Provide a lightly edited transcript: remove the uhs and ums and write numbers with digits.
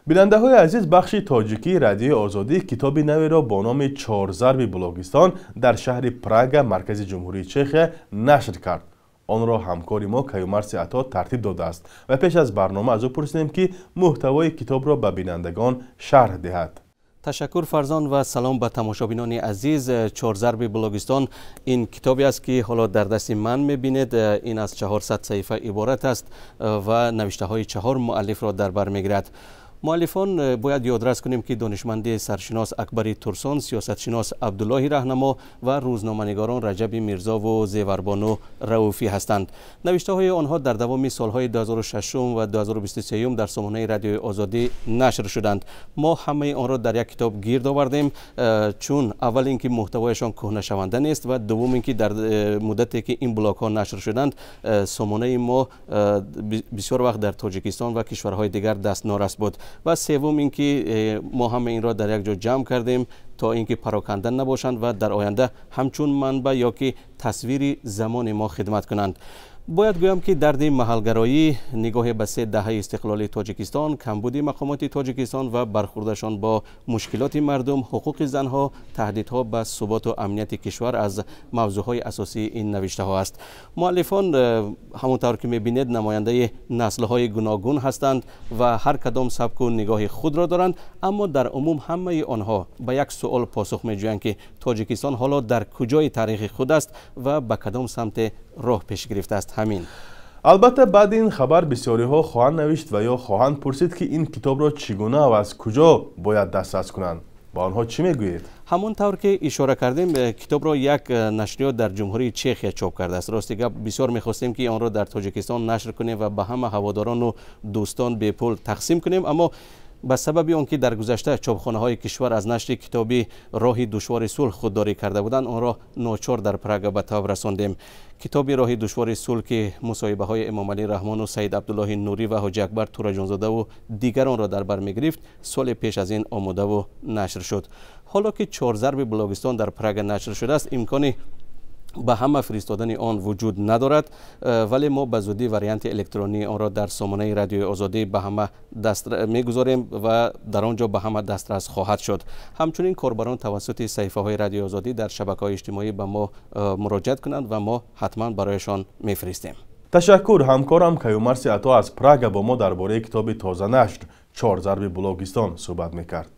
Бинандаҳои азиз, бахши тоҷикии Радиои Озодӣ китоби наверо бо номи «Чорзарби Блогистон» дар шаҳри Прага, маркази Ҷумҳурии Чехия, нашр кард. Онро ҳамкори мо Каюмарси Ато тартиб додааст ва пеш аз барнома аз ӯ пурсидем, ки муҳтавои китобро ба бинандагон шарҳ диҳад. Ташаккур, Фарзон, ва салом ба тамошобинони азиз. «Чорзарби Блогистон» ин китобе аст, ки ҳоло дар дасти ман мебинед. Ин аз 400 саҳифа иборат аст ва навиштаҳои чаҳор муаллифро дар бар мегирад. Муаллифон, бояд ёдрас кунем, ки донишманди саршинос Акбари Турсон, сиёсатшинос Абдуллоҳи Раҳнамо ва рӯзноманигорон Раҷаби Мирзову Зеварбону Рауфӣ ҳастанд. Навиштаҳои онҳо дар давоми солҳои 2006 ва 2023 дар сомонаи Радиои Озодӣ нашр шуданд. Мо ҳамаи онро дар як китоб гирд овардем, чун аввал ин ки муҳтавояшон кӯҳнашаванда нест ва дуввум ин ки дар муддате, ки ин блогҳо нашр шуданд, сомонаи мо бисёр вақт дар Тоҷикистон ва кишварҳои дигар дастнорас буд, ва севум ин ки мо ҳама инро дар як ҷо ҷамъ кардем, то ин ки пароканда набошанд ва дар оянда ҳамчун манбаъ ё ки тасвири замони мо хидмат кунанд. Бояд гӯям, ки дарди маҳалгароӣ, нигоҳе ба се даҳаи истиқлоли Тоҷикистон, камбуди мақомоти Тоҷикистон ва бархурдашон бо мушкилоти мардум, ҳуқуқи занҳо, таҳдидҳо ба суботу амнияти кишвар аз мавзӯъҳои асосии ин навиштаҳо аст. Муаллифон, ҳамон тавр ки мебинед, намояндаи наслҳои гуногун ҳастанд ва ҳар кадом сабку нигоҳи худро доранд, аммо дар умум ҳамаи онҳо ба як суол посух меҷӯянд, ки Тоҷикистон ҳоло дар куҷои таърихи худ аст ва ба кадом самте роҳ пеш гирифтааст. Ҳамин. Албатта, баъди ин хабар бисёриҳо хоҳанд навишт ва ё хоҳанд пурсид, ки ин китобро чӣ гуна ва аз куҷо бояд дастрас кунанд. Ба онҳо чӣ мегӯед? Ҳамон тавр ки ишора кардем, китобро як нашриёт дар Ҷумҳурии Чехия чоп кардааст. Рости гап, бисёр мехостем, ки онро дар Тоҷикистон нашр кунем ва ба ҳама ҳаводорону дӯстон бепул тақсим кунем, аммо ба сабаби он ки дар гузашта чопхонаҳои кишвар аз нашри китоби «Роҳи душвори сулҳ» худдорӣ карда буданд, онро ночор дар Прага ба таб расондем. Китоби «Роҳи душвори сулҳ», ки мусоҳибаҳои Эмомалӣ Раҳмону Саид Абдуллоҳи Нурӣ ва Ҳоҷи Акбар Тураҷонзодаву дигаронро дар бар мегирифт, соли пеш аз ин омодаву нашр шуд. Ҳоло ки «Чорзарби Блогистон» дар Прага нашр шудааст, имкони ба ҳама фиристодани он вуҷуд надорад, вале мо ба зудӣ варианти электронии онро дар сомонаи Радиои Озодӣ ба ҳама даст мегузорем ва дар он ҷо ба ҳама дастрас хоҳад шуд. Ҳамчунин корбарон тавассути саҳифаҳои Радиои Озодӣ дар шабакаҳои иҷтимоӣ ба мо муроҷиат кунанд ва мо ҳатман барояшон мефиристем. Ташаккур. Ҳамкорам Каюмарси Ато аз Прага бо мо дар бораи китоби тозанашр «Чорзарби Блогистон» суҳбат мекард.